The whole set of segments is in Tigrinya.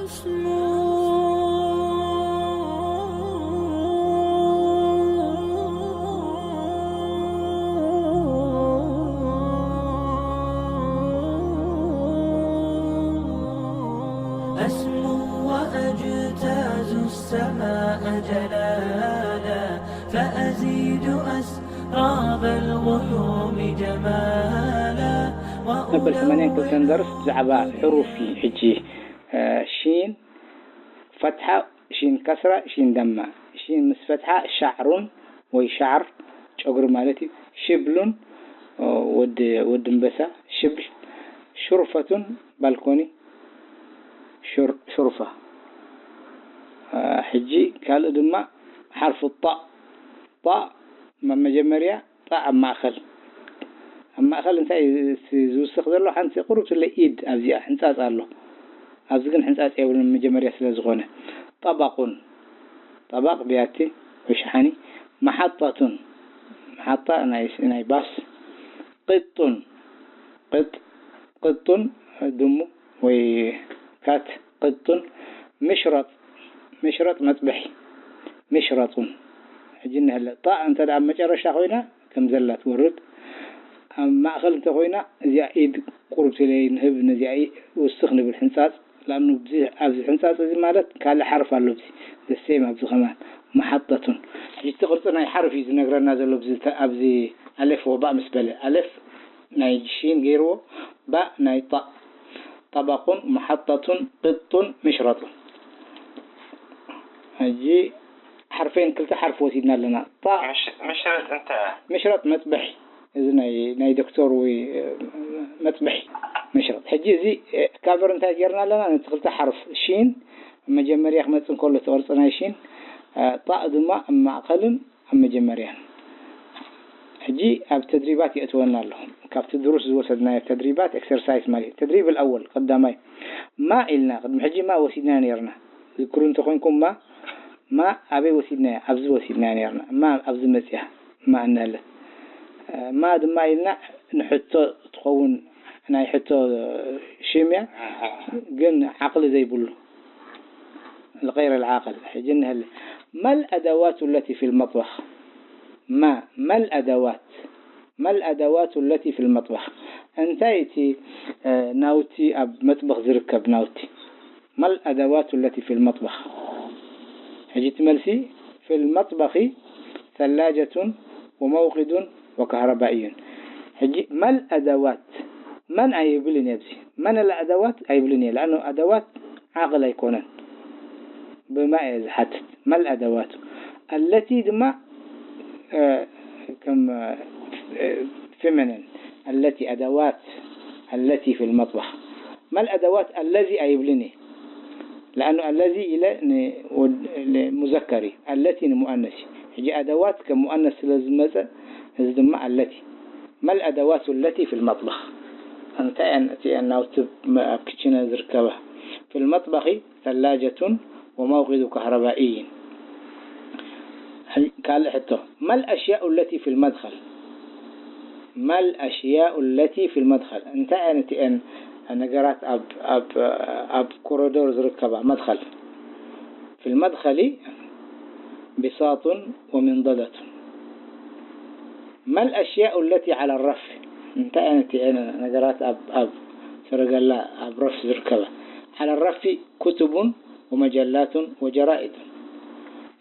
أسمو أسمو وأجتاز السماء جلالا، فأزيد أسراب الغيوم جمالا. መበል ሰማንያን ክልተን ደርስ ብዛዕባ ሕሩፍ እዩ። ሕጂ፣ እ፣ ሺን ፈትሓ፣ ሺን ከስራ፣ ሺን ደማ። ሺን ምስ ፈትሓ ሻዕሩን ወይ ሻዕር ጨጉሪ ማለት እዩ። ሽብሉን፣ እ፣ ወዲ፣ ወዲ ኣንበሳ፣ ሽብል። ሹርፈቱን ባልኮኒ፣ ሹር-፣ ሹርፋ። እ፣ ሕጂ ካልእ ድማ ሓርፊ ጣእ። ጣእ መ-፣ መጀመርያ ጣእ ኣብ ማእኸል። ኣብ ማእኸል እንታይ እዩ እቲ ዝውስኽ ዘሎ? ሓንቲ ቁሩብ ስለ ኢድ ኣብዚኣ ሕንጻጽ ኣሎ። ኣብዚ ግን ሕንጻጽ የብሉን መጀመርያ ስለ ዝኾነ። ጠባቁን፣ ጠባቕ ብያቲ ወይ ሸሓኒ። መሓጣቱን፣ መሓጣ ናይ፣ ናይ ባስ። ቅጡን፣ ቅጥ-፣ ቅጡን ድሙ ወይ ካት። ቅጡን። ምሽረጥ፣ ምሽረጥ መጥበሒ። ምሽረጡን። ሕጂ እንሀለ ጣእ እንተ ደኣ ኣብ መጨረሻ ኮይና ከም ዘላ ትወርድ። ኣብ ማእኸል እንተ ኮይና እዚኣ ኢድ ቁሩብ ስለ ንህብ ነዚኣ ኢ-፣ ውስኽ ንብል ሕንጻጽ። ለኣኑ ኣብዚ፣ ኣብዚ ሕንጻጽ እዚ ማለት ካልእ ሓርፍ ኣሎ ኣብዚ። The same ኣብዚ ከማን መሓጠቱን። ሕጂ እቲ ቅርጺ ናይ ሓርፍ እዩ ዝነግረና ዘሎ ኣብዚ ተ-፣ ኣብዚ ኣሌፍ ወባእ ምስ በለ። ኣሌፍ ናይ ሺን ገይርዎ፣ ባእ ናይ ጣእ። ጠባቁን፣ መሓጠቱን፣ ቅጡን፣ ምሽረጡን። ሕጂ ሓርፌን ክልተ ሓርፍ ወሲድና ኣለና። ጣእ ምሽ-፣ ምሽረጥ እንታይ? ምሽረጥ መጥበሒ። እዚ ናይ፣ ናይ ዶክተር ወይ፣ እ፣ መጥበሒ ምሽረጥ። ሕጂ እዚ፣ እ፣ ካቨር እንታይ ጌርና ኣለና? ነቲ ክልተ ሓርፍ ሺን መጀመርያ ክመጽእ እንከሎ እቲ ቅርጺ ናይ ሺን፣ እ፣ ጣእ ድማ ኣብ ማእከልን ኣብ መጀመርያን። ሕጂ ኣብ ተድሪባት የእትወና ኣሎ። ካብቲ ድሩስ ዝወሰድናዮ ተድሪባት፣ ኤክሰርሳይዝ ማለት እዩ። ተድሪብ ኣልኣወል ቀዳማይ ማ ኢልና፣ ቅድሚ ሕጂ ማ ወሲድና ኔርና። ዝክሩ እንተኾይንኩም ማ፣ ማ ኣበይ ወሲድናያ? ኣብዚ ወሲድናያ ኔርና። ማ ኣብዚ መጽያ፣ ማ እንሀለት። ማ ድማ ኢልና ንሕቶ ትኸውን፣ ናይ ሕቶ ሽም እያ፣ ግን ዓቕሊ ዘይብሉ። الغير العاقل. ሕጂ እንሀለ። ما الأدوات التي في المطبخ؟ ما، ما الأدوات؟ ما الأدوات التي في المطبخ؟ እንታይ እቲ፣ እ፣ ናውቲ ኣብ መጥበኽ ዝርከብ ናውቲ? ما الأدوات التي في المطبخ؟ ሕጂ እቲ መልሲ في المطبخ ثلاجة وموقد وكهربائي። ሕጂ ما الأدوات؟ መን ኣይብልን እየ ኣብዚ። من الأدوات ኣይብልን እየ። ለኣኑ ኣደዋት ዓቕል ኣይኮነን። ብማ እየ ዝሓትት። ما الأدوات التي ድማ፣ እ፣ ከም፣ እ፣ ፊሚኒን። التي، أدوات التي في المطبخ. ما الأدوات الذي ኣይብልን እየ። ለኣኑ الذي ኢለ ንወድ-፣ ንሙዘከር እዩ። التي ንሙኣነስ እዩ። ሕጂ ኣደዋት ከም ሙኣነስ ስለ ዝመጸ፣ እዚ ድማ التي። ما الأدوات التي في المطبخ؟ እንታይ እየን እቲአን ናውቲ ኣብ ክችነ ዝርከባ? في المطبخ ثلاجة وموقد كهربائي. ካልእ ሕቶ، ما الأشياء التي في المدخل؟ ما الأشياء التي في المدخل؟ እንታይ እየን እቲአን ነገራት ኣብ፣ ኣብ፣ ኣብ ኮሪዶር ዝርከባ መድኸል? في المدخل بساط ومنضدة. ما الأشياء التي على الرف؟ እንታይ እየን እቲአን ነገራት ኣብ፣ ኣብ ሰረገላ ኣብ ረፍ ዝርከባ? على الرف كتب ومجلات وجرائد.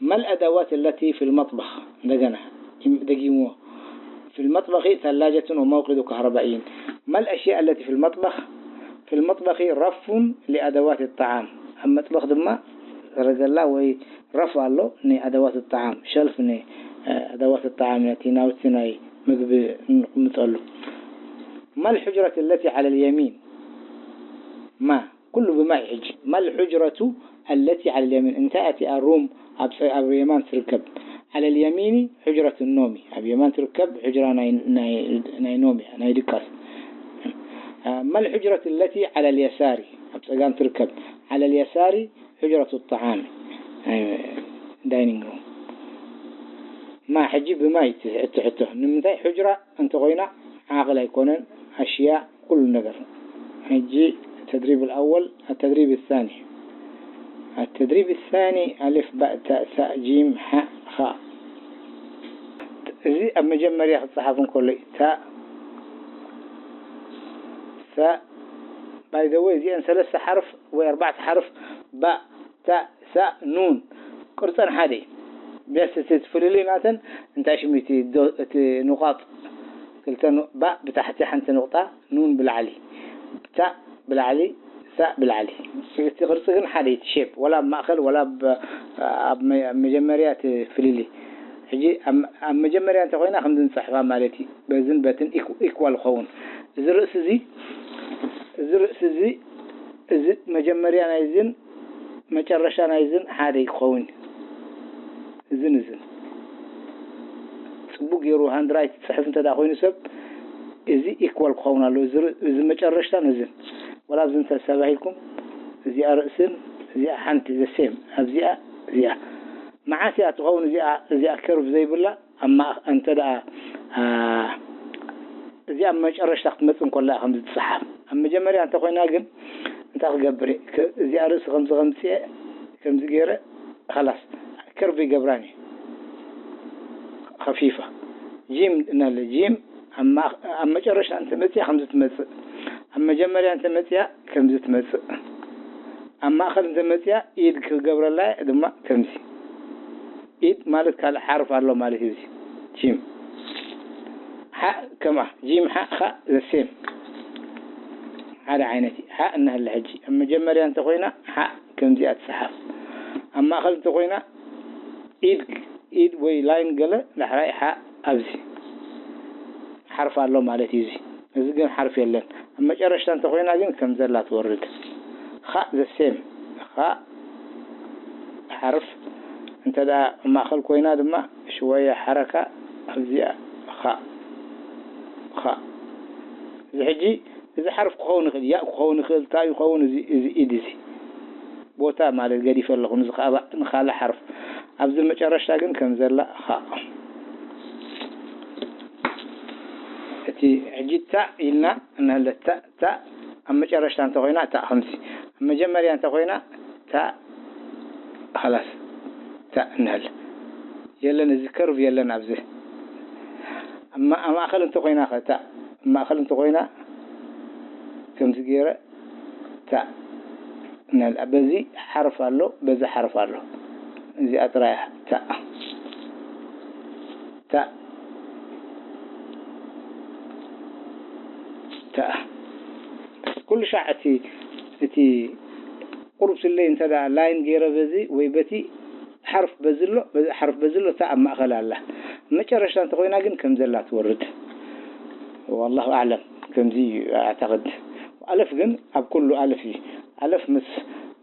ما الأدوات التي في المطبخ؟ እንደገና ደጊምዎ። في المطبخ ثلاجة وموقد كهربائي. ما الأشياء التي في المطبخ؟ في المطبخ رف لأدوات الطعام. ኣብ መጥበኽ ድማ ሰረገላ ወይ ረፍ ኣሎ፣ ንኣደዋት ጣዓም፣ ሸልፍ፣ ን ኣደዋት ጣዓም፣ ነቲ ናውቲ ናይ ምግቢ እንቕምጠሉ። ما الحجرة التي على اليمين؟ ما ኩሉ ብማይ ሕጂ። ما الحجرة التي على اليمين؟ እንታይ እቲኣ ሩም ኣብ ጸ-፣ ኣብ የማን ትርከብ? على اليمين حجرة النوم። ኣብ የማን ትርከብ ሕጅራ ናይ፣ ናይ፣ ናይ ኖም እያ፣ ናይ ድቃስ። ما الحجرة التي على اليسار؟ ኣብ ጸጋም ትርከብ። على اليسار حجرة الطعام، ዳይኒንግ ሩም። ማ ሕጂ ብማይ ትሕቶ ሕቶ። ንምንታይ ሕጅራ እንተኾይና ዓቕል ኣይኮነን፣ ኣሽያ ኩሉ ነገር። ሕጂ التدريب الأول، التدريب الثاني. التدريب الثاني: ألف، باء، تاء، ثاء، جيم، حاء، خاء. እዚ ኣብ መጀመርያ ክጸሓፍ እንከሎ እዩ። ታእ፣ ሳእ። By the way፣ እዚአን ሰለስተ ሓርፍ ወይ ኣርባዕተ ሓርፍ፣ ባእ፣ ታእ፣ ሳእ፣ ኑን፣ ቅርጸን ሓደ እዩ። ቢያስ እቲ ፍልልይ ናተን እንታይ ሽሙ እቲ ዶ-፣ እቲ ንቋጥ፣ ክልተ ኑ-፣ ባእ ብታሕቲ ሓንቲ ንቑጣ፣ ኑን ብላዕሊ፣ ታእ ብላዕሊ፣ ሳእ ብላዕሊ። እቲ ቅርጺ ግን ሓደ እዩ፣ እቲ ሼፕ፣ ወላ ኣብ ማእከል፣ ወላ ኣብ፣ ኣብ መ-፣ ኣብ መጀመርያ እቲ ፍልልይ። ሕጂ ኣብ፣ ኣብ መጀመርያ እንተኾይና ከምዚ ንጽሕፋ ማለት እዩ። በዝን በትን ኢኩ-፣ ኢኳል ክኸውን። እዚ ርእሲ እዚ፣ እዚ ርእሲ እዚ፣ እዚ መጀመርያ ናይዝን መጨረሻ ናይዝን ሓደ ክኸውን እዩ። እዝን እዝን ጽቡቅ ገይሩ ሃንድራይት ዝጽሕፍ እንተ ደኣ ኮይኑ ሰብ፣ እዚ ኢኳል ክኸውን ኣለዎ። እዚ ር-፣ እዚ መጨረሽታን እዝን። ወላ ኣብዚ እንተ ተባሂልኩም፣ እዚኣ ርእስን እዚኣ ሓንቲ ዘ ሴም። ኣብዚኣ፣ እዚኣ መዓስ እያ ትኸውን? እዚኣ፣ እዚኣ ከርቭ ዘይብላ ኣብ ማእኸ-፣ እንተ ደኣ፣ አ፣ እዚኣ ኣብ መጨረሽታ ክትመጽእ እንከላ እያ ከምዚ ትጸሓፍ። ኣብ መጀመርያ እንተ ኮይና ግን እንታይ ክገብር እየ? ከ-፣ እዚኣ ርእሲ ከምዚ ከምጽእ እየ፣ ከምዚ ገይረ፣ ኸላስ፣ ከርቭ ይገብራን እየ። ኸፊፋ። ጂም እናለ፣ ጂም ኣብ ማእኸ-፣ ኣብ መጨረሽታ እንተ መጽያ ከምዚ ትመጽእ። ኣብ መጀመርያ እንተ መጽያ ከምዚ ትመጽእ። ኣብ ማእኸል እንተ መጽያ ኢድ ክገብረላ እየ ድማ ከምዚ። ኢድ ማለት ካልእ ሓርፍ ኣሎ ማለት እዩ። እዚ ጂም። ሓእ ከምኣ፣ ጂም ሓእ ኻእ ዘ ሴም። ሓደ ዓይነት እዩ። ሓእ እናሃለ ሕጂ ኣብ መጀመርያ እንተ ኮይና ሓእ ከምዚኣ ትጸሓፍ። ኣብ ማእከል እንተ ኮይና ኢድ፣ ኢድ ወይ ላይን ገለ ዳሕራይ ሓእ ኣብዚ ሓርፍ ኣሎ ማለት እዩ። እዚ፣ እዚ ግን ሓርፍ የለን። ኣብ መጨረሽታ እንተ ኮይና ግን ከም ዘላ ትወርድ። ኻእ ዘ ሴም። ኻእ ሓርፍ እንተ ደኣ ኣብ ማእከል ኮይና ድማ ሽወያ ሓረካ ኣብዚኣ ኻእ፣ ኻእ። እዚ ሕጂ እዚ ሓርፍ ክኸውን ይኽእል፣ ያእ ክኸውን ይኽእል፣ እንታይ ይኸውን እዚ፣ እዚ ኢድ እዚ? ቦታ ማለት ገዲፈ ኣለኹ፣ ንዚ ኻእ ንኻልእ ሓርፍ። ኣብዚ መጨረሽታ ግን ከም ዘላ ኻእ። እቲ ሕጂ ታእ ኢልና እንሀለ፣ ታእ፣ ታእ ኣብ መጨረሽታ እንተ ኮይና ታእ ከምዚ፣ ኣብ መጀመርያ እንተ ኮይና ታእ፣ ኸላስ፣ ታእ እንሀለ። የለን፣ እዚ ከርቭ የለን ኣብዚ። ኣብ ማ-፣ ኣብ ማእከል እንተ ኮይና ኸ፣ ታእ፣ ኣብ ማእከል እንተ ኮይና ከምዚ ገይረ፣ ታእ፣ እንሀለ። በዚ ሓርፍ ኣሎ፣ በዚ ሓርፍ ኣሎ። እዚኣ ጥራይ እያ። ታእ። ታእ። ታእ። ኩሉ ሻዕ እቲ፣ እቲ ቁሩብ ስለይ እንተ ደኣ ላይን ገይረ በዚ ወይ በቲ ሓርፍ በዚ ኣሎ፣ በዚ ሓርፍ በዚ ኣሎ፣ ታእ ኣብ ማእከል ኣላ። መጨረሽታ እንተ ኮይና ግን ከም ዘላ ትወርድ። ወላሁ ኣዕለም፣ ከምዚ እዩ ኣዕተቕድ። ኣለፍ ግን ኣብ ኩሉ ኣለፍ እዩ። ኣለፍ ምስ፣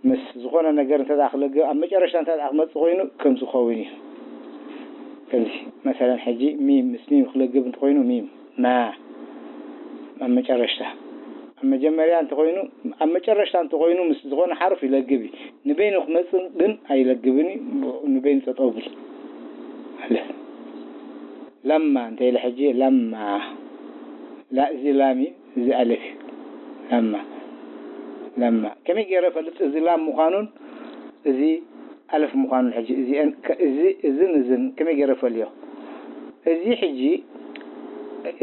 ምስ ዝኾነ ነገር እንተ ደኣ ክለግብ፣ ኣብ መጨረሽታ እንተ ደኣ ክመጽእ ኮይኑ ከምዚ ክኸውን እዩ። ከምዚ፣ መሰለን፣ ሕጂ ሚም ምስ ሚም ክለግብ እንተኾይኑ፣ ሚም፣ ማ፣ ኣብ መጨረሽታ። ኣብ መጀመርያ እንተኾይኑ፣ ኣብ መጨረሽታ እንተኾይኑ፣ ምስ ዝኾነ ሓርፍ ይለግብ እዩ። ንበይኑ ክመጽእ ግን ኣይለግብን እዩ። ንበይኑ ጠጠው ብል። ኣለፍ። ለማ እንተ ኢለ ሕጂ፣ ለማ። ላ፣ እዚ ላም እዩ። እዚ ኣለፍ እዩ። ለማ፣ ለማ። ከመይ ገይረ እፈልጥ እዚ ላም ምዃኑን እዚ ኣለፍ ምዃኑን? ሕጂ እዚአን ከ-፣ እዚ፣ እዝን እዝን ከመይ ገይረ እፈልዮ? እዚ ሕጂ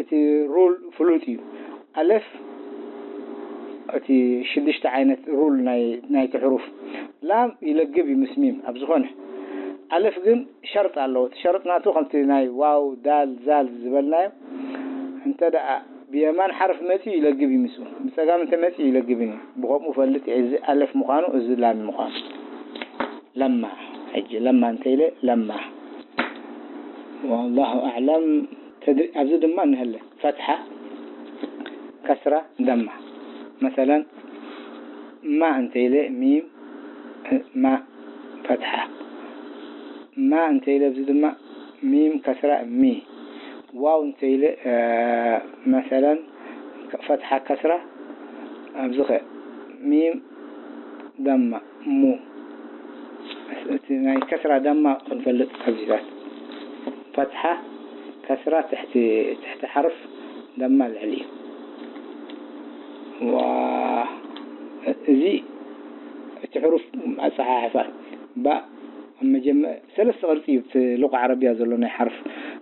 እቲ ሩል ፍሉጥ እዩ። ኣለፍ እቲ ሽዱሽተ ዓይነት ሩል ናይ፣ ናይቲ ሕሩፍ። ላም ይለግብ እዩ ምስ ሚም ኣብ ዝኾነ። ኣለፍ ግን ሸርጥ ኣለዎ። እቲ ሸርጥ ናቱ ከምቲ ናይ ዋው፣ ዳል፣ ዛል ዝበልናዮ፣ እንተ ደኣ ብየማን ሓርፍ መጺኡ ይለግብ እዩ ምስኡ፣ ብጸጋም እንተ መጺኡ ይለግብን እዩ። ብኸምኡ ፈልጥ እየ፣ እዚ ኣለፍ ምዃኑ፣ እዚ ላም ምዃኑ። ለማ፣ ሕጂ ለማ እንተ ኢለ፣ ለማ። ወላሁ ኣዕለም። ተድሪ-፣ ኣብዚ ድማ እንሀለ ፈትሓ፣ ከስራ፣ ደማ። መሰለን፣ ማ እንተ ኢለ፣ ሚም፣ ማ፣ ፈትሓ። ማ እንተ ኢለ፣ ኣብዚ ድማ ሚም፣ ከስራ፣ ሚ። ዋው እንተ ኢለ፣ እ፣ መሰለን፣ ፈትሓ፣ ከስራ፣ ኣብዚ ኸ፣ ሚም፣ ደማ፣ ሙ። እቲ ናይ ከስራ ደማ ክንፈልጥ ኣብዚታት። ፈትሓ፣ ከስራ ትሕቲ፣ ትሕቲ ሓርፍ፣ ደማ ልዕሊ እዩ። ዋ፣ እዚ፣ እቲ ሕሩፍ ኣጸሓሕፋ። ባእ ኣብ መጀመ-፣ ሰለስተ ቅርጺ እዩ እቲ ሉቃ ዓረብያ ዘሎ ናይ ሓርፍ።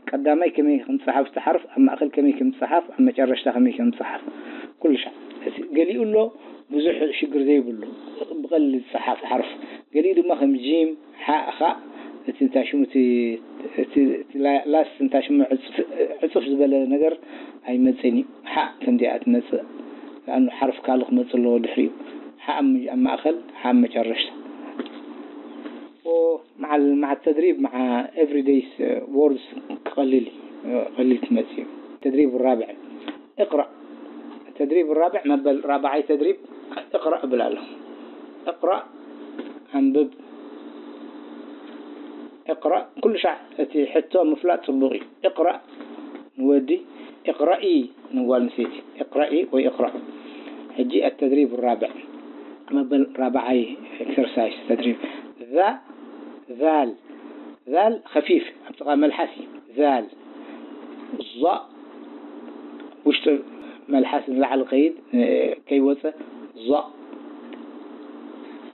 ቀዳማይ ከመይ ከም ዝጸሓፍ እቲ ሓርፍ፣ ኣብ ማእከል ከመይ ከም ዝጸሓፍ፣ ኣብ መጨረሽታ ከመይ ከም ዝጸሓፍ። ኩሉ ሻዕ። እቲ ገሊኡ ኣሎ ብዙሕ ሽግር ዘይብሉ፣ ብቐሊል ዝጸሓፍ ሓርፍ። ገሊኡ ድማ ከም ጂም፣ ሓእ፣ ኻእ፣ እቲ እንታይ ሽሙ፣ እቲ፣ እቲ፣ እቲ ላ-፣ ላስት እንታይ ሽሙ፣ ዕጽፍ-፣ ዕጽፍ ዝበለ ነገር ኣይመጽእን እዩ። ሓእ ከምዚኣ ትመጽእ። ለኣኑ ሓርፍ ካልእ ክመጽእ ኣለዎ ድሕሪኡ። ሓእ ኣብ ም-፣ ኣብ ማእከል፣ ሓእ ኣብ መጨረሽታ። ኦ፣ مع ال-، مع التدريب مع everyday words ክቐልል እዩ። ቀሊል ክመጽእ እዩ። ተድሪብ ራብዕ። اقرأ። ተድሪብ ራብዕ መበል ራብዓይ ተድሪብ اقرأ እብል ኣለኹ። اقرأ ኣንብብ። اقرأ ኩሉ ሻዕ እቲ ሕቶ ምፍላጥ ጽቡቕ እዩ። اقرأ ንወዲ፣ اقرأي ንጓል ኣንስተይቲ። اقرأي ወይ اقرأ። ሕጂ التدريب الرابع መበል ራብዓይ ኤክሰርሳይዝ ተድሪብ። ذا ذال ذال خفيف ኣብ ጥቓ መልሓስ እዩ። ذال ظاء ውሽጢ መልሓስ ንላዕሊ ከይድ፣ እ፣ ከይወጸ ظاء።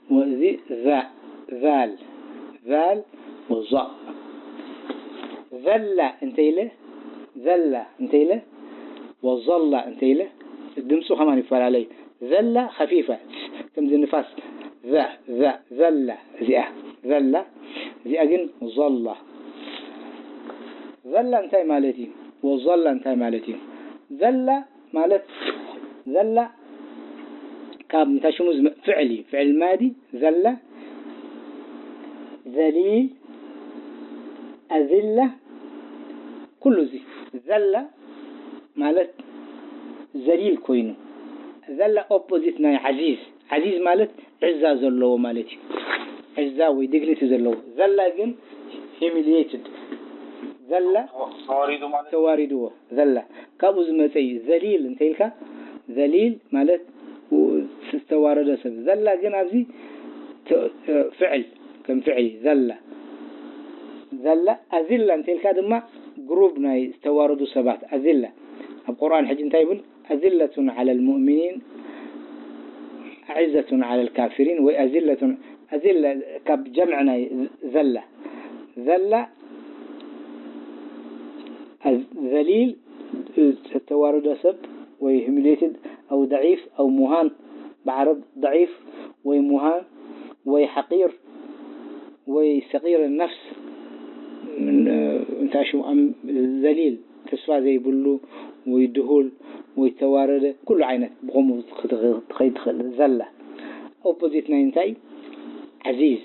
ወዚ ذا ذال ذال وظاء። ذل እንተ ኢለ ذل እንተ ኢለ وظل እንተ ኢለ ድምፁ ከማን ይፈላለ እዩ። ذل خفيفة ከምዚ ንፋስ ذ ذ ذل እዚኣ ذل እዚኣ ግን ظل። ذل እንታይ ማለት እዩ? وظل እንታይ ማለት እዩ? ذل ማለት ذل ካብ እንታይ ሽሙ ዝመ-፣ ፍዕል እዩ። ፍዕል ማዲ ذل ذليل أذلة ኩሉ እዚ ذل ማለት ذليل ኮይኑ ذل ኦፖዚት ናይ عزيز። عزيز ማለት ዕዛ ዘለዎ ማለት እዩ። ዕዛ ወይ ዲግኒቲ ዘለዎ። ذل ግን humiliated። ذل ተዋሪዱ ማለት ተዋሪድዎ። ذل ካብኡ ዝመጸ እዩ። ذليل እንተ ኢልካ ذليل ማለት ው-፣ ዝተዋረደ ሰብ። ذل ግን ኣብዚ ተ-፣ ፍዕል ከም ፍዕል እዩ። ذل ذل أذلة እንተ ኢልካ ድማ ግሩፕ ናይ ዝተዋረዱ ሰባት أذلة። ኣብ ቁርኣን ሕጂ እንታይ ይብል? أذلة على المؤمنين أعزة على الكافرين ወይ أذلة أذلة ካብ ጀምዕ ናይ ذل ذل ذليل ዝተዋረደ ሰብ ወይ humiliated أو ضعيف أو مهان ብዓረብ ضعيف ወይ مهان ወይ حقير ወይ صغير النفس ምን-፣ እንታይ ሽሙ ኣም-፣ ذليل ተስፋ ዘይብሉ ወይ ድሁል ወይ ተዋረደ ኩሉ ዓይነት ብኸምኡ ክትኸ-፣ ክትኸይድ ትኽእል። ذل ኦፖዚት ናይ እንታይ? عزيز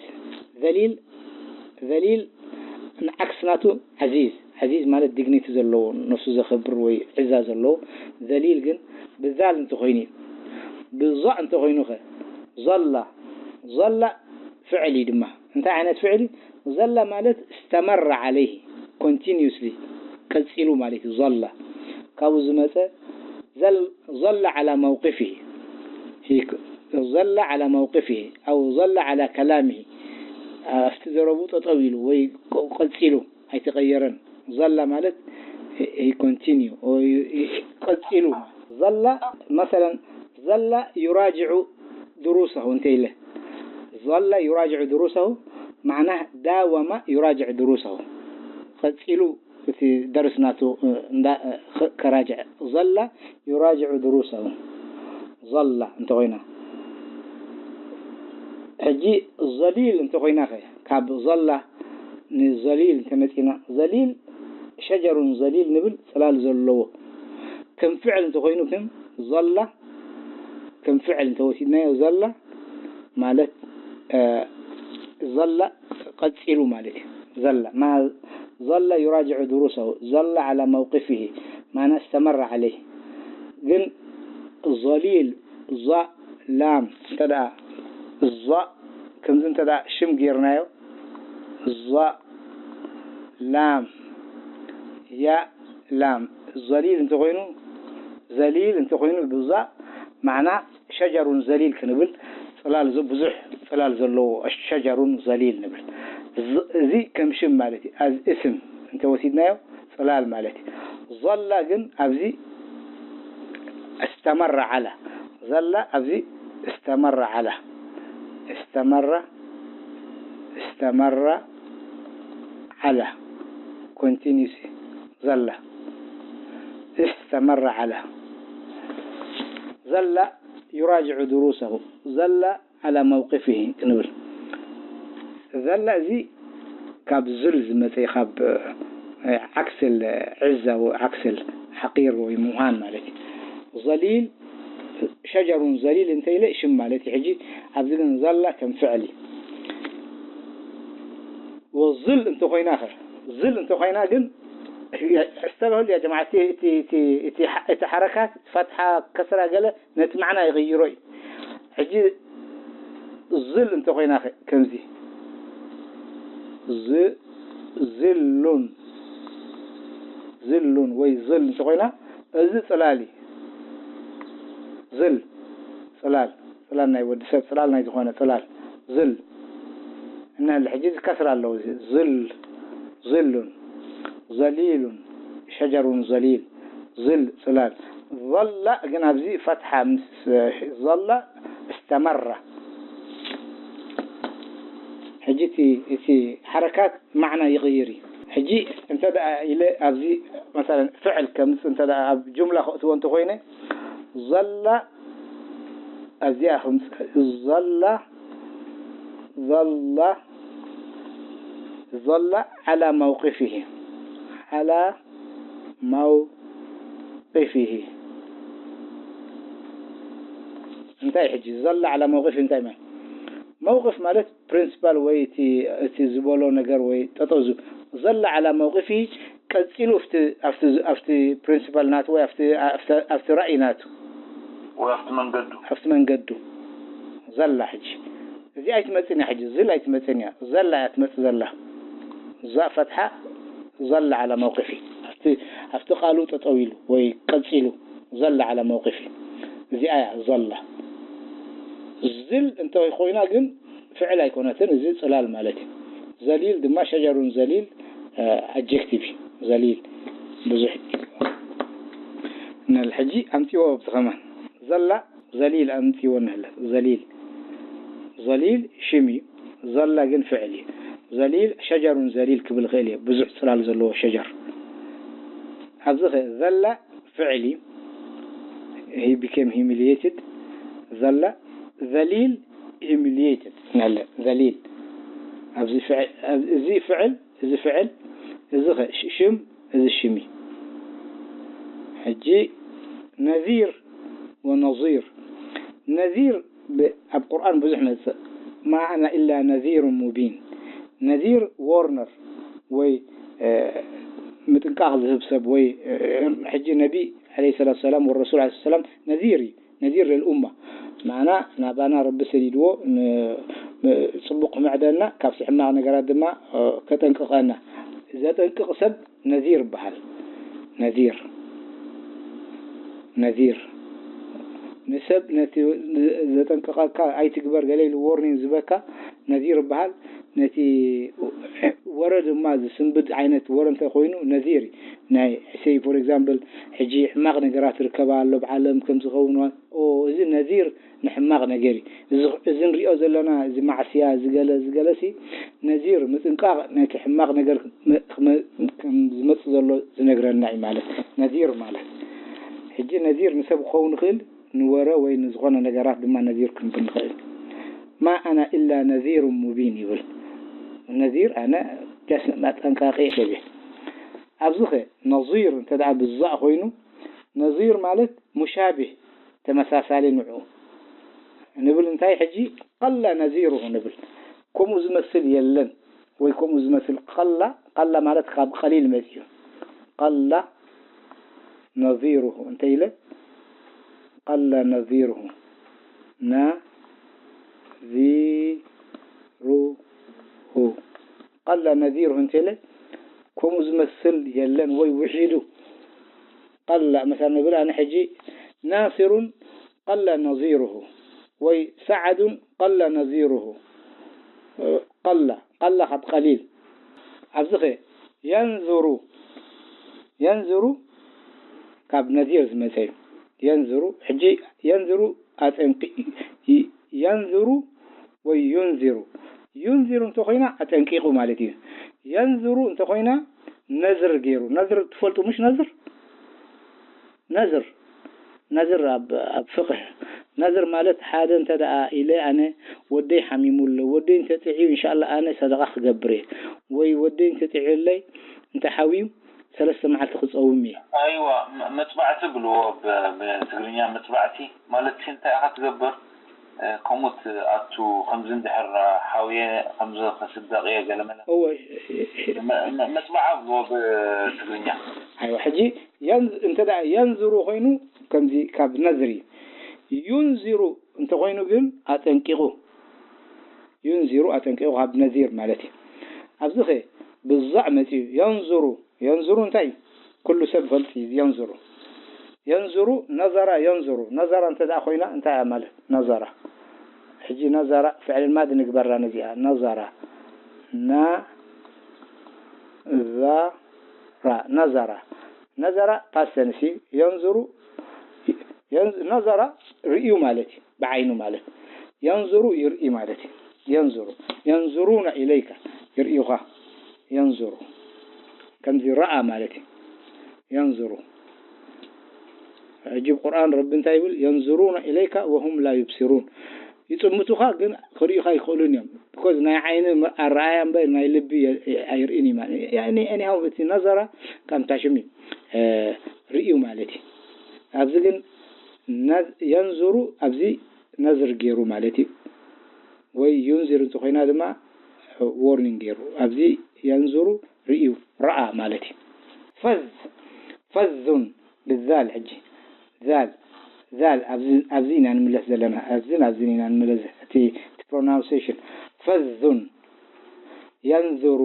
ذليل ذليل ንዓክስ ናቱ عزيز عزيز ማለት ዲግኒቲ ዘለዎ ነፍሱ ዘኽብር ወይ ዕዛ ዘለዎ ذليل ግን ብذال እንተኾይኑ እዩ። ብظاء እንተኾይኑ ኸ ظل ظل ፍዕል እዩ ድማ እንታይ ዓይነት ፍዕል እዩ? ظل ማለት استمر عليه continuously ቀጺሉ ማለት እዩ። ظل ካብኡ ዝመጸ ظل على موقفه ظل على موقفه أو ظل على كلامه ኣብቲ ዘረቡ ጠጠው ኢሉ ወይ ቀ-፣ ቀጺሉ ኣይተቐየረን። ظل ማለት he continue ቀጺሉ ظل مثلا ظل يراجع دروسه እንተ ኢለ ظل يراجع دروسه معناه داوم يراجع دروسه ቀጺሉ እቲ ደርስ ናቱ እንዳ ከራጅዕ ظل يراجع دروسه ظل እንተኾይና ሕጂ ظليل እንተኾይና ኸ ካብ ظل ንظليل እንተመጺና ظليل شجر ظليل ንብል ጽላል ዘለዎ ከም ፍዕል እንተኾይኑ ግን ظل ከም ፍዕል እንተወሲድናዮ ظل ማለት ظل ቀጺሉ ማለት እዩ። ظل ما ظل يراجع دروسه ظل على موقفه ማና استمر عليه ግን ظليل ظاء لام እንተ ደኣ ظاء ከምዚ እንተ ደኣ ሽም ጌርናዮ ظاء لام ياء لام ظليل እንተኾይኑ ظليل እንተኾይኑ ብظاء ማዕና شجر ظليل ክንብል ጽላል ብዙሕ ጽላል ዘለዎ شجر ظليل ንብል። እዚ ከም ሽም ማለት እዩ። as اسم እንተወሲድናዮ ጽላል ማለት እዩ። ظل ግን ኣብዚ استمر على ظل ኣብዚ استمر على استمر استمر على continuous ظل استمر على ظل يراجع دروسه ظل على موقفه ክንብል ዘላ እዚ ካብ ዝል ዝመፀ ካብ ዓክስል ዕዛ ዓክስል ሓቂር ወይ ምዃን ማለት እዩ። ዘሊል ሸጀሩን ዘሊል እንተ ኢለ ሽም ማለት እዩ። ሕጂ ኣብዚ ግን ዘላ ከም ፍዕል እዩ። ወዝል እንተኮይና ኸ ዝል እንተኮይና ግን እስተበህሉ ያ ጀማዓ እቲ ሓረካት ፈትሓ ከስራ ገለ ነቲ ማዕና ይቕይሮ እዩ። ሕጂ ዝል እንተኾይና ከምዚ ዝሉን ዝሉን ወይ ዝል እንተኾይና እዚ ፅላል እዩ። ዝል ፅላል ፅላል ናይ ወዲ ሰብ ፅላል ናይ ዝኾነ ፅላል ዝል እንህል ሕጂ እዚ ከስራ ኣለዎ። እዚ ዝል ዝሉን ዘሊሉን ሸጀሩን ዘሊል ዝል ፅላል ظل ግን ኣብዚ ፈትሓ ምስ ظل استمر ሕጂ እቲ ሓረካት ማዕና ይቕይር እዩ። ሕጂ እንተ ደኣ ኢለ ኣብዚ መሰለን ፍዕል ከምፅእ እንተ ደኣ ኣብ ጁምላ ከእትዎ እንተኮይነ ظل ኣብዚኣ ከምፅእ ظل ظل ظل على موقفه على موقفه እንታይ ሕጂ ظل على موقفه እንታይ ማለት መውቅፍ ማለት ፕሪንሲፓል ወይ እቲ ዝበሎ ነገር ወይ ጠጠው ظل على موقفه ቀፂሉ ኣብቲ ፕሪንሲፓል ናቱ ወይ ኣብቲ ራእይ ናቱ ወይ ኣብቲ መንገዱ ኣብቲ መንገዱ ظل ሕጂ እዚ ኣይትመፅን እያ ሕጂ ዝል ኣይትመፅን እያ ዘላ እያ ትመፅእ ዘላ እዛ ፈትሓ ظل على موقفه ኣብቲ ቃሉ ጠጠው ኢሉ ወይ ቀፂሉ ظل على موقفه እዚኣ እያ ظل ዝል እንተ ኮይና ግን ፍዕል ኣይኮነትን እዚ ፅላል ማለት እዩ ዘሊል ድማ ሸጀሩን ዘሊል ኣጀክቲቭ እዩ ዘሊል ብዙሕ ነል ሕጂ ኣምፅዎ ኣብቲ ከማን ዘላ ዘሊል ኣምፅዎ ንህለት ዘሊል ዘሊል ሽም እዩ ዘላ ግን ፍዕል እዩ ዘሊል ሸጀሩን ዘሊል ክብል ክእል እየ ብዙሕ ፅላል ዘለዎ ሸጀር ኣብዚ ዘላ ፍዕል እዩ he became humiliated ዘላ ዘሊል humiliated ናለ ዘሊል ኣብዚ ፍዕል እዚ ፍዕል እዚ ሽም እዚ ሽም እዩ ሕጂ ነዚር ወነዚር ነዚር ኣብ ቁርኣን ብዙሕ መፅእ ማ ኣና ኢላ ነዚሩ ሙቢን ነዚር ዎርነር ወይ ምጥንቃቕ ዝህብ ሰብ ወይ ሕጂ ነቢ ለ ሰላት ሰላም ወረሱል ለ ሰላም ነዚር እዩ ነዚር ልልኡማ ማዕና ናባና ረቢ ሰዲድዎ ፅቡቕ ክምዕደና ካብቲ ሕማቕ ነገራት ድማ ከጠንቅቐና ዘጠንቅቕ ሰብ ነዚር ይበሃል ነዚር ነዚር ንሰብ ነቲ ዘጠንቅቐካ ኣይትግበር ገለ ኢሉ ዎርኒንግ ዝበካ ነዚር ይበሃል ነቲ ወረ ድማ ዝስንብድ ዓይነት ወረ እንተ ኮይኑ ነዚር ናይ ሕሰይ ፎር ኤግዛምፕል ሕጂ ሕማቕ ነገራት ርከባ ኣሎ ብዓለም ከም ዝኸውን እዚ ነዚር ንሕማቕ ነገር እዩ እዚ ንሪኦ ዘለና እዚ ማዕስያ ዝገለ ዝገለሲ ነዚር ምጥንቃቕ ነቲ ሕማቕ ነገር ከም ዝመፅ ዘሎ ዝነግረና እዩ ማለት ነዚር ማለት ሕጂ ነዚር ንሰብ ክኸውን ይኽእል ንወረ ወይ ንዝኾነ ነገራት ድማ ነዚር ክንብል ንኽእል ማ ኣና ኢላ ነዚሩ ሙቢን ይብል ነዚር ኣነ ስ መጠንቃቂ ይብል ኣብዚ ኸ ነዚር እንተ ብዛእ ኮይኑ ነዚር ማለት ሙሻቢህ ተመሳሳሊ ንዑ ንብል እንታይ ሕጂ ቀላ ነዚሩሁ ንብል ከምኡ ዝመስል የለን ወይ ከምኡ ዝመስል ቀላ ቀላ ማለት ካብ ቀሊል መፅዩ ቀላ ነዚሩሁ እንተ ኢለ ቀላ ነዚሩሁ ነዚሩሁ ቀላ ነዚሩሁ እንተ ኢለ ከምኡ ዝመስል የለን ወይ ውሒዱ ቀላ መሰል ንብል ኣነ ሕጂ ናስሩን ቀላ ነዚሩሁ ወይ ሰዓዱን ቀላ ነዚሩሁ ቀላ ቀላ ካብ ቀሊል ኣብዚ ኸ የንዝሩ የንዝሩ ካብ ነዚር ዝመፀ እዩ የንዝሩ ሕጂ የንዝሩ ኣጠንቂ የንዝሩ ወይ ዩንዚሩ። ዩንዚሩ እንተኾይና ኣጠንቂቑ ማለት እዩ። የንዙሩ እንተኾይና ነዝር ገይሩ። ነዝር ትፈልጡ ምሽ ነዝር? ነዝር። ነዝር ኣብ፣ ኣብ ፍቕህ። ነዝር ማለት ሓደ እንተ ደኣ ኢለ ኣነ ወደይ ሓሚሙ ኣሎ፣ ወደይ እንተ ጥዕዩ እንሻላ ኣነ ሰደቓ ክገብር እየ፣ ወይ ወደይ እንተ ጥዕዩለይ እንተ ሓውዩ ሰለስተ መዓልቲ ክጸውም እየ። ኣይዋ፣ መ-፣ መጽባዕቲ ብልዎ ብ-፣ ብትግርኛ መጽባዕቲ ማለት እንታይ ኢኻ ትገብር? እ፣ ከምኡ ትኣቱ፣ ከምዚ እንድሕር ሓውየ፣ ከምዚ ክስደቕ እየ፣ ገለመለ። እወ፣ መ-፣ መ-፣ መጽባዓ ብልዎ ብትግርኛ። ኣይዋ፣ ሕጂ የን-፣ እንተ ደኣ የንዝሩ ኮይኑ፣ ከምዚ ካብ ነዝሪ፣ ዩንዚሩ እንተኾይኑ ግን ኣጠንቂቑ፣ ዩንዚሩ ኣጠንቂቑ ካብ ነዚር ማለት እዩ። ኣብዚ ኸ ብዛዕ መጺኡ፣ የንዙሩ፣ የንዙሩ እንታይ እዩ? ኩሉ ሰብ ፈልጥ እዩ፣ የንዙሩ። የንዙሩ፣ ነዘራ የንዙሩ። ነዘራ እንተ ደኣ ኮይና እንታይ እያ ማለት? ነዘራ። ሕጂ ነዘራ፣ ፍዕል ማዲ ንግበራ ነዚኣ። ነዘራ። ነ-ዘ-ራ። ነዘራ። ነዘራ፣ ፓስት ተንስ እዩ። የንዙሩ፣ የን-፣ ነዘራ፣ ርእዩ ማለት እዩ። ብዓይኑ ማለት። የንዙሩ፣ ይርኢ ማለት እዩ። የንዙሩ። የንዙሩነ ኢለይከ። ይርእዩኻ። የንዙሩ። ከምዚ ረኣ ማለት እዩ። የንዙሩ። ሕጂ ብ ቁርኣን ረቢ እንታይ ይብል? የንዙሩነ ኢለይካ ወሁም ላ ዩብሲሩን። ይጥምቱኻ ግን ክርእዩኻ ኣይክእሉን እዮም። ቢኮዝ ናይ ዓይኒ ም-፣ ኣረኣያ እምበር ናይ ልቢ የ-፣ የ-፣ ኣይርእን እዩ ማለት እዩ። ያኒ፣ ኤኒሃው እቲ ነዘራ ከም ታሽም እዩ። እ፣ ርእዩ ማለት እዩ። ኣብዚ ግን ነዝ-፣ የንዙሩ ኣብዚ ነዝር ገይሩ ማለት እዩ። ወይ ዩንዚር እንተኾይና ድማ ዎርኒንግ ገይሩ። ኣብዚ የንዙሩ ርእዩ፣ ረኣ ማለት እዩ። ፈዝ፣ ፈዙን ብዛል ሕጂ። ዛል፣ ዛል፣ ኣብዚ፣ ኣብዚ ኢና ንምለስ ዘለና። ኣብዝን ኣብዝን ኢና ንምለስ። እቲ፣ እቲ ፕሮናውንሴሽን። ፈዙን፣ የንዙሩ፣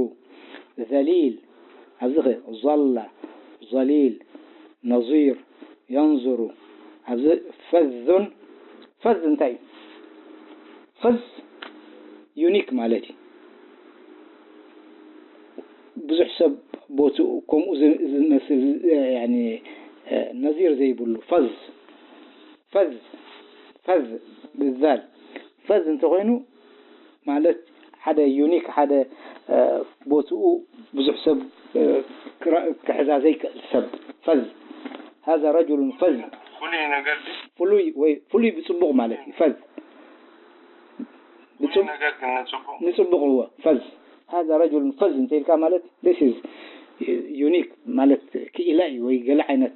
ዘሊል፣ ኣብዚ ኸ፣ ظل፣ ظليل፣ نظير፣ ينظر። ኣብዚ ፈዙን፣ ፈዝ እንታይ እዩ? ፈዝ ዩኒክ ማለት እዩ። ብዙሕ ሰብ ቦትኡ ከምኡ ዝ-፣ ዝመስል፣ ያኒ፣ ነዚር ዘይብሉ ፈዝ፣ ፈዝ፣ ፈዝ ብዛል። ፈዝ እንተኾይኑ ማለት ሓደ ዩኒክ፣ ሓደ፣ እ፣ ቦትኡ ብዙሕ ሰብ፣ እ፣ ክረ-፣ ክሕዛ ዘይክእል ሰብ። ፈዝ። هذا رجل فذ። ፍሉይ ነገር ድዩ? ፍሉይ ወይ ፍሉይ ብጽቡቕ ማለት እዩ። ፈዝ። ፍሉይ ብጽቡ-፣ ነገር ግን ንጽቡቕ። ንጽቡቕ እወ። ፈዝ። هذا رجل فذ እንተ ኢልካ ማለት this is unique ማለት ክኢላ እዩ ወይ ገለ ዓይነት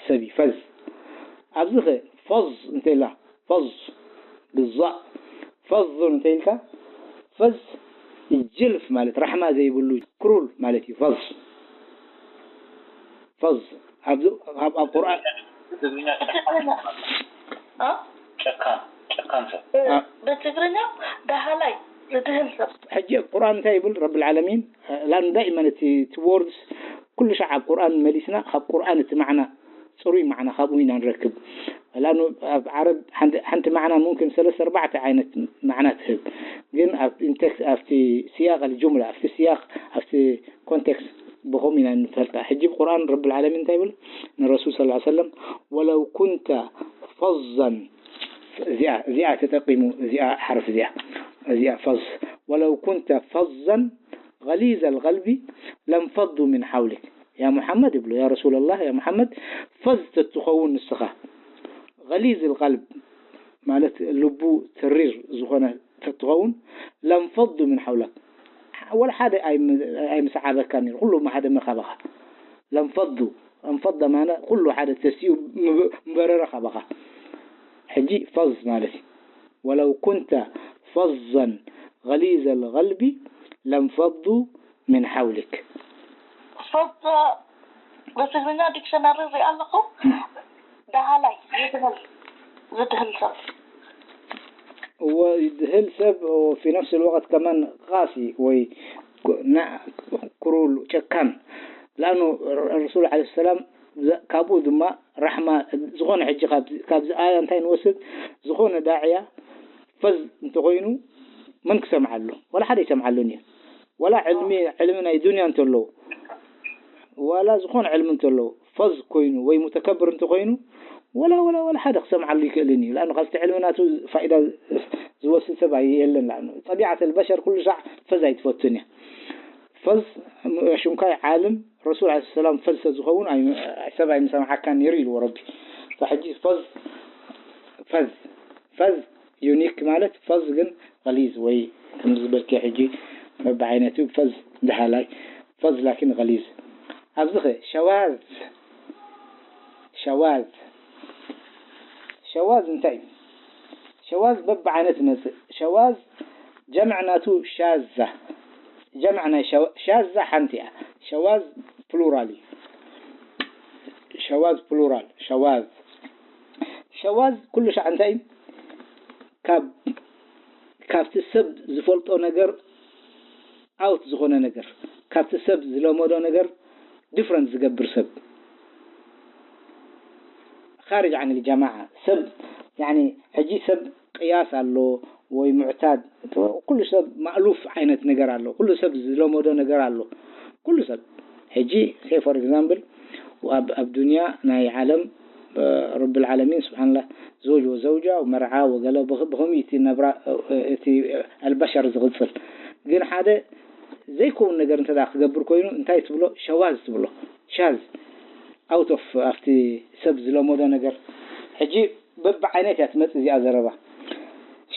ሰብ እዩ። ፈዝ። ኣብዚ ኸ ፈዝ እንተ ኢላ ፈዝ ብዛእ ፈዙን እንተ ኢልካ ፈዝ ጅልፍ ማለት ራሕማ ዘይብሉ ክሩል ማለት እዩ። ፈዝ ፈዝ ኣብ፣ ኣብ፣ ኣብ ቁርኣን ብትግርኛ ጨካን፣ ጨካን፣ ጨካን ሰብ። እ፣ አ- ብትግርኛ ዳሃላይ ዝድህል ሰብ። ሕጂ ቁርኣን እንታይ ይብል? ረብል ዓለሚን ላን ዳይመን እቲ፣ እቲ ወርድስ ኩሉ ሻዕ ኣብ ቁርኣን መሊስና ካብ ቁርኣን እቲ ማዕና ጽሩይ ማዕና ካብኡ ኢና ንረክብ። ላኑ ኣብ ዓረብ ሓንቲ፣ ሓንቲ ማዕና ሙምክን ሰለስተ ኣርባዕተ ዓይነት ማዕና ትህብ። ግን ኣብ ኢንቴክስ፣ ኣብቲ ሲያቅ ኣልጁምላ፣ ኣብቲ ሲያቅ፣ ኣብቲ ኮንቴክስት ብኸምኡ ኢና ንፈልጣ። ሕጂ ብቁርኣን ረብል ዓለሚን እንታይ ይብል? ንረሱል ሰለላሁ ዐለይሂ ወሰለም፣ "ወለው ኩንተ ፈዘን"፣ እዚኣ፣ እዚኣ ተጠቂሙ፣ እዚኣ ሓርፍ እዚኣ፣ እዚኣ ፈዝ፣ "ወለው ኩንተ ፈዘን ገሊዘ ልቀልቢ ለንፈዱ ሚን ሓውሊክ"። ያ ሙሓመድ ይብሎ፣ ያ ረሱለላህ፣ ያ ሙሓመድ፣ ፈዝ ተትኸውን ንስኻ፣ ገሊዝ ልቀልብ ማለት ልቡ ተሪር ዝኾነ ተትኸውን፣ ለንፈዱ ሚን ሓውለክ፣ ወላ ሓደ ኣይም-፣ ኣይምሰዓበካን ነይሩ፣ ኩሉ ምሃደመ ካባኻ። ለንፈዱ፣ እንፈደ ማነ ኩሉ ሓደ ተሲኡ ምበ-፣ ምበረረ ካባኻ። ሕጂ ፈዝ ማለት እዩ። ወለው ኩንተ ፈዘን ገሊዘ ልቀልቢ ለንፈዱ ሚን ሓውሊክ። ፈዝ ብትግርኛ ዲክሸነሪ ሪኣ ኣለኹ። ዳሃላይ፣ ዝድህል፣ ዝድህል ሰብ። እወ፣ ይድህል ሰብ፣ ወፊ ነፍሲ ልወቅት ከማን ቃሲ ወይ ና-፣ ክሩል፣ ጨካን። ለኣኑ ረሱል ዓለይሂ ሰላም ዘ-፣ ካብኡ ድማ ራሕማ፣ ዝኾነ ሕጂ ካብ-፣ ካብዚ ኣያ እንታይ ንወስድ? ዝኾነ ዳዕያ ፈዝ እንተኾይኑ መን ክሰምዓሉ? ወላ ሓደ ይሰምዓሉን እዩ። ወላ ዕልሚ፣ ዕልሚ ናይ ዱንያ እንተሎ፣ ዋላ ዝኾነ ዕልሚ እንተሎ፣ ፈዝ ኮይኑ ወይ ሙተከብር እንተኾይኑ፣ ወላ፣ ወላ፣ ወላ ሓደ ክሰምዓሉ ይክእልን እዩ። ለኣኑ ካብቲ ዕልሚ ናቱ ፋይዳ ዝወስድ ሰብ ኣይ-፣ የለን። ንዓኑ ጠቢዓት ኣልበሸር ኩሉ ሳዕ ፈዝ ኣይትፈቱን እያ። ፈዝ ሽንኳይ ዓልም ረሱል ዓለይሂ ሰላም ፈዝ ዝኸውን ኣይ-፣ ሰብ ኣይምሰማዓካን ነይሩ ኢልዎ ረቢ። ፈሕጂ ፈዝ፣ ፈዝ፣ ፈዝ ዩኒክ ማለት ፈዝ ግን ገሊዝ ወይ ከም ዝበልክዮ ሕጂ በብዓይነቱ ፈዝ ደሃላይ፣ ፈዝ ላኪን ገሊዝ። ኣብዚ ኸ ሸዋዝ፣ ሸዋዝ፣ ሸዋዝ እንታይ እዩ? ሸዋዝ በብዓይነት ይመጽእ። ሸዋዝ ጀምዕ ናቱ ሻዛ። ጀምዕ ናይ ሸዋ-፣ ሻዛ ሓንቲ እያ። ሸዋዝ ፕሉራል እዩ። ሸዋዝ ፕሉራል፣ ሸዋዝ። ሸዋዝ ኩሉ ሻዕ እንታይ እዩ? ካብ፣ ካብቲ ሰብ ዝፈልጦ ነገር ኣውት ዝኾነ ነገር፣ ካብቲ ሰብ ዝለመዶ ነገር ዲፍረንት ዝገብር ሰብ። ካርጅ ዓን ልጀማዓ ሰብ፣ ያኒ፣ ሕጂ ሰብ ቅያስ ኣሎ ወይ ሙዕታድ፣ ኩሉ ሰብ ማእሉፍ ዓይነት ነገር ኣሎ። ኩሉ ሰብ ዝለመዶ ነገር ኣሎ። ኩሉ ሰብ ሕጂ፣ ሴይ ፎር ኤግዛምፕል፣ ኣብ፣ ኣብ ዱንያ ናይ ዓለም፣ እ፣ ረብል ዓለሚን ስብሓንላህ፣ ዘውጅ ወዘውጃ፣ መርዓ ወገለ፣ ብኸ-፣ ብኸምኡ እቲ ነብራ፣ እ፣ እቲ ኣልበሸር ዝቕጽል። ግን ሓደ ዘይከውን ነገር እንተ ደኣ ክገብር ኮይኑ፣ እንታይ ትብሎ? ሸዋዝ ትብሎ። ሻዝ፣ ኣውት ኦፍ፣ ኣብቲ ሰብ ዝለመዶ ነገር። ሕጂ በብዓይነት እያ ትመጽእ እዚኣ ዘረባ።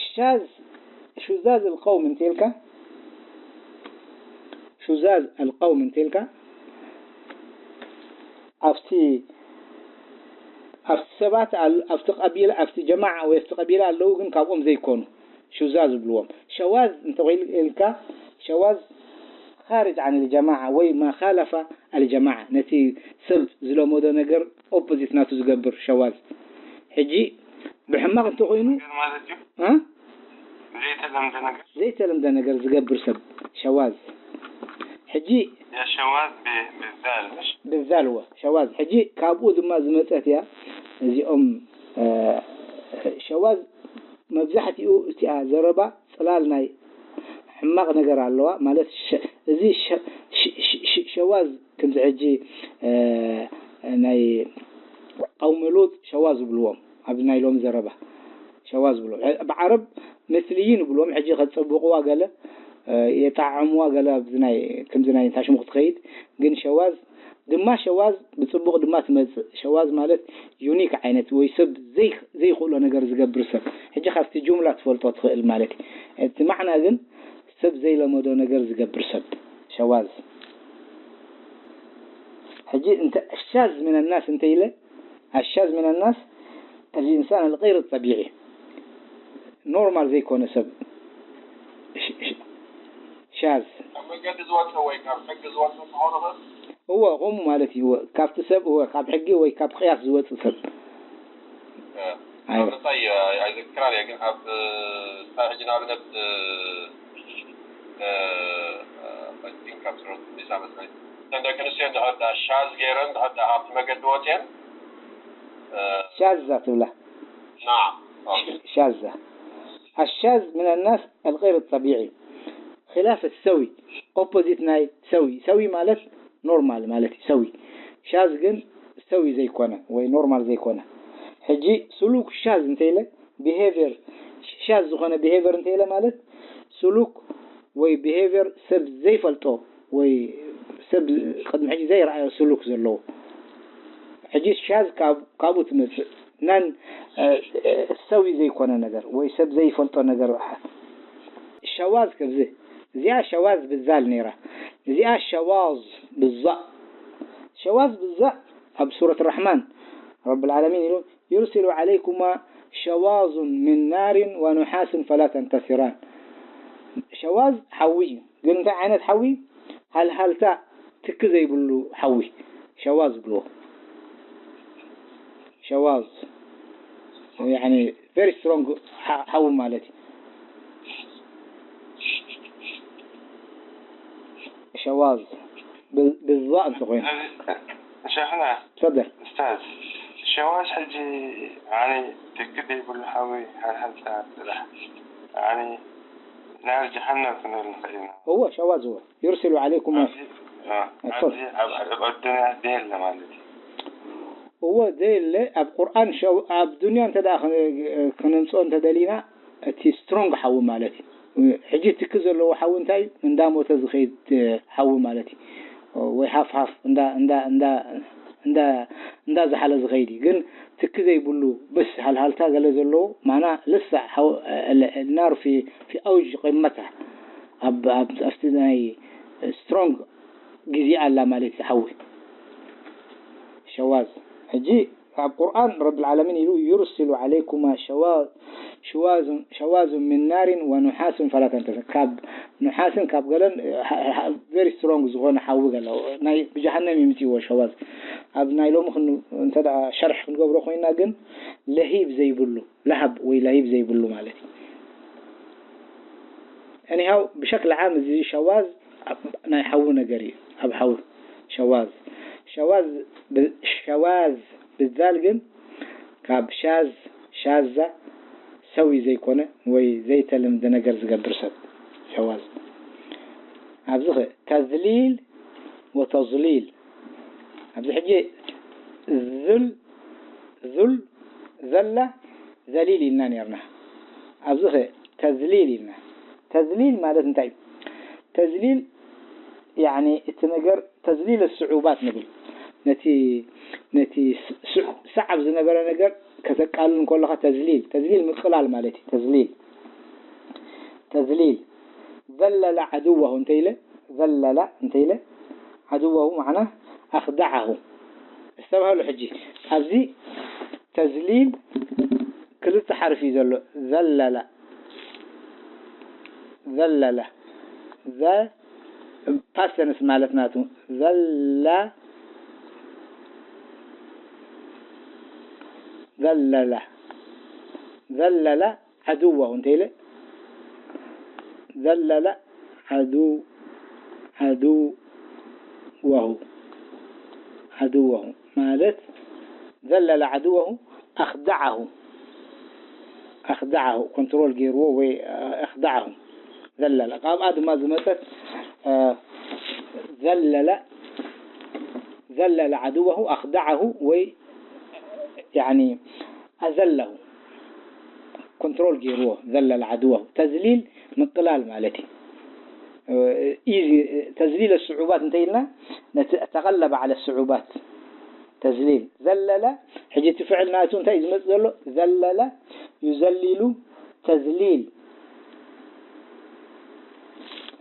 ሻዝ፣ ሹዛዝ ኣልቀውም እንተ ኢልካ፣ ሹዛዝ ኣልቀውም እንተ ኢልካ፣ ኣብቲ፣ ኣብቲ ሰባት ኣል-፣ ኣብቲ ቀቢላ፣ ኣብቲ ጀማዓ ወይ ኣብቲ ቀቢላ ኣለዉ፣ ግን ካብኦም ዘይኮኑ ሹዛዝ ዝብልዎም። ሸዋዝ እንተኾይል ኢልካ፣ ሸዋዝ ኻርጅ ዓን ልጀማዓ ወይ ማ ኻለፋ ኣልጀማዓ፣ ነቲ ሰብ ዝለመዶ ነገር ኦፖዚት ናቱ ዝገብር ሸዋዝ። ሕጂ ብሕማቕ እንተኾይኑ፣ ነገር ማለት እዩ። እ? ዘይተለምደ ነገር። ዘይተለምደ ነገር ዝገብር ሰብ ሸዋዝ። ሕጂ የሸዋዝ ብ-፣ ብዛል፣ እሺ። ብዛል፣ እወ፣ ሸዋዝ። ሕጂ ካብኡ ድማ ዝመጸት እያ። እዚኦም፣ እ፣ ሸዋዝ መብዛሕትኡ እቲኣ ዘረባ ጽላል ናይ ሕማቕ ነገር ኣለዋ። ማለት ሸ-፣ እዚ ሸ-፣ ሽ-፣ ሽ-፣ ሽ-፣ ሸዋዝ ከምዚ ሕጂ፣ እ፣ ናይ ቀውሚ ሉጥ ሸዋዝ ዝብልዎም፣ ኣብ ናይ ሎሚ ዘረባ ሸዋዝ ዝብልዎም። እ፣ ብዓረብ ምስልይን ይብልዎም። ሕጂ ከጸብቕዋ ገለ፣ እ፣ የጠዓዕምዋ ገለ፣ ኣብዚ ናይ፣ ከምዚ ናይ እንታይ ሽሙ ክትኸይድ፣ ግን ሸዋዝ ድማ ሸዋዝ ብጽቡቕ ድማ ትመጽእ። ሸዋዝ ማለት ዩኒክ ዓይነት ወይ ሰብ ዘይ-፣ ዘይክእሎ ነገር ዝገብር ሰብ። ሕጂ ካብቲ ጁምላ ትፈልጦ ትኽእል ማለት እዩ። እቲ ማዕና ግን ሰብ ዘይለመዶ ነገር ዝገብር ሰብ ሸዋዝ። ሕጂ እንተ ሻዝ ምን ናስ እንተ ኢለ፣ ኣሻዝ ምን ናስ ኣልኢንሳን ኣልገይር ጠቢዒ፣ ኖርማል ዘይኮነ ሰብ ሽ-፣ ሽ-፣ ሻዝ። ካብ መንገዲ ዝወፀ ወይ ካብ ሕጊ ዝወፀ ክኸውን ይኽእል? እወ፣ ከምኡ ማለት እዩ። እወ፣ ካብቲ ሰብ፣ እወ፣ ካብ ሕጊ ወይ ካብ ቅያስ ዝወፅእ ሰብ። እ፣ ኣይወ። ምሳይ፣ እ፣ ኣይዘክራን እየ፣ ግን ኣብ፣ እ፣ እንታይ ሕጂ ንኣብነት፣ እ፣ እ፣ እ፣ I think ካብ ሱረት ኒሳ መስለኝ። እተን ደቂ ኣንስትዮ እንድሕር ደኣ ሻዝ ገይረን፣ እንድሕር ደኣ ካብቲ መገዲ ወፅየን፣ እ፣ ሻዛ ትብላ። ናዓም። ኦኬ። ሻዛ። ኣሻዝ ምን ናስ ኣልገይር ጠቢዒ። ኺላፍ ሰዊ፣ ኦፖዚት ናይ ሰዊ። ሰዊ ማለት ኖርማል ማለት እዩ፣ ሰዊ። ሻዝ ግን ሰዊ ዘይኮነ ወይ ኖርማል ዘይኮነ። ሕጂ ስሉክ ሻዝ እንተ ኢለ፣ ቢሄቪየር ሻዝ ዝኾነ ቢሄቪየር እንተ ኢለ ማለት ስሉክ ወይ ቢሄቪየር ሰብ ዘይፈልጦ ወይ ሰብ ቅድሚ ሕጂ ዘይረኣዮ ስሉክ ዘለዎ። ሕጂ ሻዝ ካብ-፣ ካብኡ ትመጽእ። ናን፣ እ፣ እ፣ ሰዊ ዘይኮነ ነገር ወይ ሰብ ዘይፈልጦ ነገር። ሸዋዝ ከብዚ፣ እዚኣ ሸዋዝ ብዛል ነይራ። እዚኣ ሸዋዝ ብዛእ። ሸዋዝ ብዛእ ኣብ ሱረት ራሕማን ረብል ዓለሚን ኢሉ፣ ዩርሲሉ ዓለይኩማ ሸዋዙን ምን ናሪን ወኑሓስን ፈላ ተንተሲራን። ሸዋዝ ሓዊ እዩ። ግን እንታይ ዓይነት ሓዊ? ሃልሃልታ ትኪ ዘይብሉ ሓዊ ሸዋዝ ይብልዎ። ሸዋዝ፣ ያኒ፣ ቨሪ ስትሮንግ ሓ-፣ ሓዊ ማለት እዩ። ሸዋዝ ብ-፣ ብዛእ እንተኾይኑ። ሸኽና። ትፈደል። ኡስታዝ፣ ሸዋዝ ሕጂ፣ ያኒ፣ ትኪ ዘይብሉ ሓዊ፣ ሃልሃልታ ጥራሕ፣ ያኒ፣ ናር ጀሃነም ክንብል ንኽእል ኢና። እወ፣ ሸዋዝ እወ። ዩርሲሉ ዓለይኩም ኣብዚ፣ አ፣ ኣቶል። ኣብዚ ኣብ፣ ኣብ ኣዱንያ ዘየለ ማለት እዩ። እወ፣ ዘየለ ኣብ ቁርኣን ሸው-፣ ኣብ ዱንያ እንተ ደኣ ክን-፣ ክነምጽኦ እንተ ደሊና፣ እቲ ስትሮንግ ሓዊ ማለት እዩ። ሕጂ ትኪ ዘለዎ ሓዊ እንታይ እዩ? እንዳሞተ ዝኸይድ ሓዊ ማለት እዩ። ወይ ሃፍ ሃፍ እንዳዛሓለ ዝኸይድ እዩ። ግን ትኪ ዘይብሉ፣ በስ ሃልሃልታ ገለ ዘለዎ፣ ማና ልሳዕ ናር ፊ ኣውጅ ቂመታ፣ ኣብቲ ናይ ስትሮንግ ግዜ ኣላ ማለት እዩ። ሓዊ ሸዋዝ። ሕጂ ኣብ ቁርኣን ረብል ዓለሚን ኢሉ ዩርሲሉ ዓለይኩማ ሸዋዙን ሚን ናሪን ወኑሓስን ፈላ ተንተስር። ካብ ኑሓስን ካብ ገለን ቨሪ ስትሮንግ ዝኾነ ሓዊ ገለ ናይ ብጀሃነም ይምፅዎ ሸዋዝ። ኣብ ናይ ሎሚ እንተ ሸርሕ ክንገብሮ ኮይና ግን ለሂብ ዘይብሉ፣ ለሃብ ወይ ለሂብ ዘይብሉ ማለት እዩ። እኒሃው ብሸክል ዓም እዚ ሸዋዝ ናይ ሓዊ ነገር እዩ። ኣብ ሓዊ ሸዋዝ ሸዋዝ ሸዋዝ ብዛል ግን ካብ ሻዝ ሻዛ ሰዊ ዘይኮነ ወይ ዘይተለምደ ነገር ዝገብር ሰብ ሸዋዝ። ኣብዚ ተዝሊል ወተዝሊል ኣብዚ ሕጂ ዙል ዙል ዘላ ዘሊል ኢልና ነርና። ኣብዚ ተዝሊል ኢልና። ተዝሊል ማለት እንታይ እዩ? ተዝሊል ያኒ እቲ ነገር ተዝሊል ስዑባት ንብል። ነቲ ነቲ ሰዓብ ዝነበረ ነገር ከተቃልል እንከለኻ ተዝሊል፣ ተዝሊል ምቅላል ማለት እዩ። ተዝሊል ተዝሊል ዘለለ ዓድዋሁ እንተ ኢለ ዘለለ እንተ ኢለ ዓድዋሁ ማዕና ኣኽዳዓሁ። ዝተባህሉ ሕጂ ኣብዚ ተዝሊል ክልተ ሓርፊ እዩ ዘሎ። ዘለለ ዘለለ ዘ ፓስተንስ ማለት ናቱ ዘላ ዘለለ ዘለለ ዓድዋሁ እንተ ኢለ ዘለለ ዓዱ ዓዱ ወሁ ዓድወሁ ማለት ዘለለ ዓድወሁ ኣኽዳዓሁ ኣኽዳዓሁ ኮንትሮል ገይርዎ ወይ ኣኽዳዓሁ ዘለለ ካብኣ ድማ ዝመፀት ዘለለ ዘለለ ዓድወሁ ኣኽዳዓሁ ወይ ያኒ ኣዘለሁ ኮንትሮል ገይርዎ ዘለለ ዓድወሁ ተዝሊል ምቅላል ማለት እዩ። ኢዚ ተዝሊል ስዑባት እንተ ኢልና ነቲ ተቀለበ ዓለ ስዑባት ተዝሊል ዘለለ ሕጂ እቲ ፍዕል ናቱ እንታይ እዩ ዝመጽእ ዘሎ ዘለለ ዩዘሊሉ ተዝሊል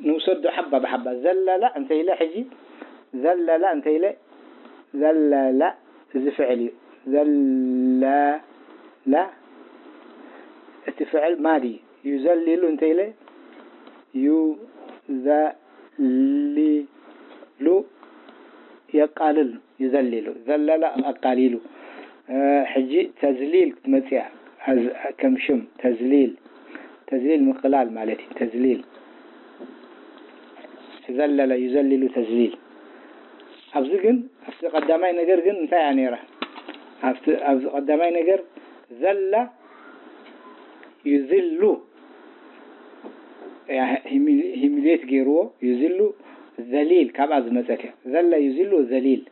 ንውሰዶ ሓባ ብሓባ ዘለለ እንተ ኢለ ሕጂ ዘለለ እንተ ኢለ ዘለለ እዚ ፍዕል እዩ ዘለለ እቲ ፍዕል ማዲ ዩዘሊሉ እንተ ኢለ ዩዘሊሉ የቃልል ዩዘሊሉ ዘለለ ኣቃሊሉ ሕጂ ተዝሊል ክትመፅያ ከም ሽም ተዝሊል ተዝሊል ምቅላል ማለት እዩ ተዝሊል ዘለለ ዩዘሊሉ ተዝሊል ኣብዚ ግን ኣብቲ ቀዳማይ ነገር ግን እንታይ እያ ነይራ ኣብዚ ቀዳማይ ነገር ዘላ ዩዝሉ ሂሚሌት ገይርዎ ዩዝሉ ዘሊል ካብኣ ዝመፀት እያ ዘላ ዩዝሉ ዘሊል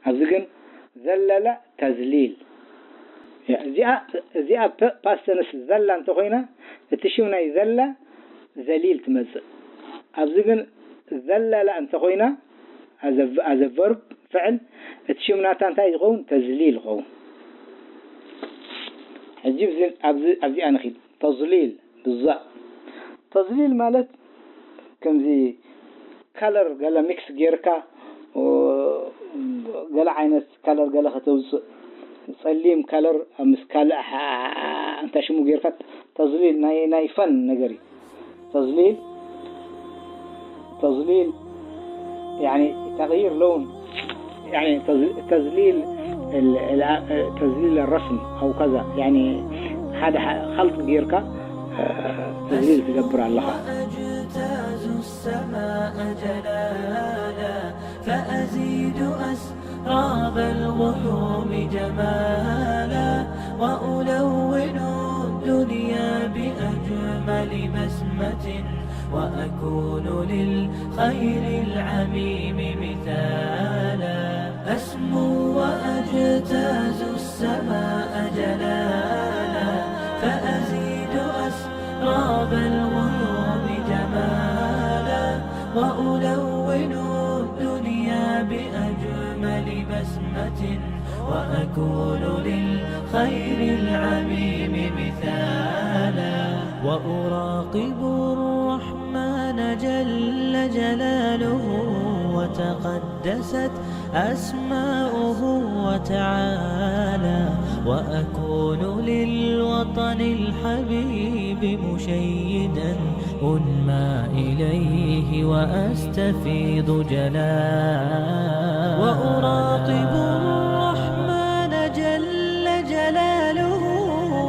ኣብዚ ግን ዘለለ ተዝሊል እዚኣ ፓስተንስ ዘላ እንተኮይና እቲ ሽም ናይ ዘላ ዘሊል ትመፅእ ኣብዚ ግን ዘለላ እንተኮይና ኣዘ ቨርብ ፍዕል እቲ ሽም ናታ እንታይ ዝኸውን ተዝሊል ይኸውን ሕጂ ኣብዚኣ ንኪድ ተዝሊል ብዛእ ተዝሊል ማለት ከምዚ ከለር ገለ ሚክስ ጌርካ ገለ ዓይነት ከለር ገለ ከተውፅእ ጸሊም ከለር ምስ ካልእ እንታ ሽሙ ጌርካ ተዝሊል ናይ ፈን ነገር እዩ ተዝሊል ተዝሊል يعني تغيير لون يعني تزليل تزليل الرسم او كذا يعني هذا خلط بيركا تزليل تقبر على الله. واجتاز السماء جلالا فازيد اسراب الغيوم جمالا والون الدنيا باجمل بسمه واكون للخير العميم مثالا اسمو واجتاز السماء جلالا فازيد اسراب غاب الغيوم جمالا، وألون الدنيا بأجمل بسمة، وأكون للخير العميم مثالا، وأراقب الرحمن جل جلاله وتقدست أسماؤه وتعالى، وأكون للوطن الحبيب مشيدا أنمى إليه وأستفيض جلالا، وأراقب الرحمن جل جلاله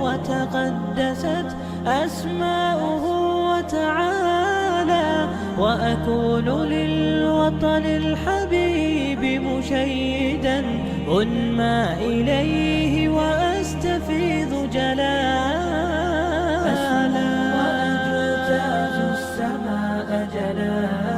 وتقدست أسماؤه وتعالى، وأكون للوطن الحبيب مشيدا أنمى إليه وأستفيض جلالا. أسمو وأجتاز السماء جلالا،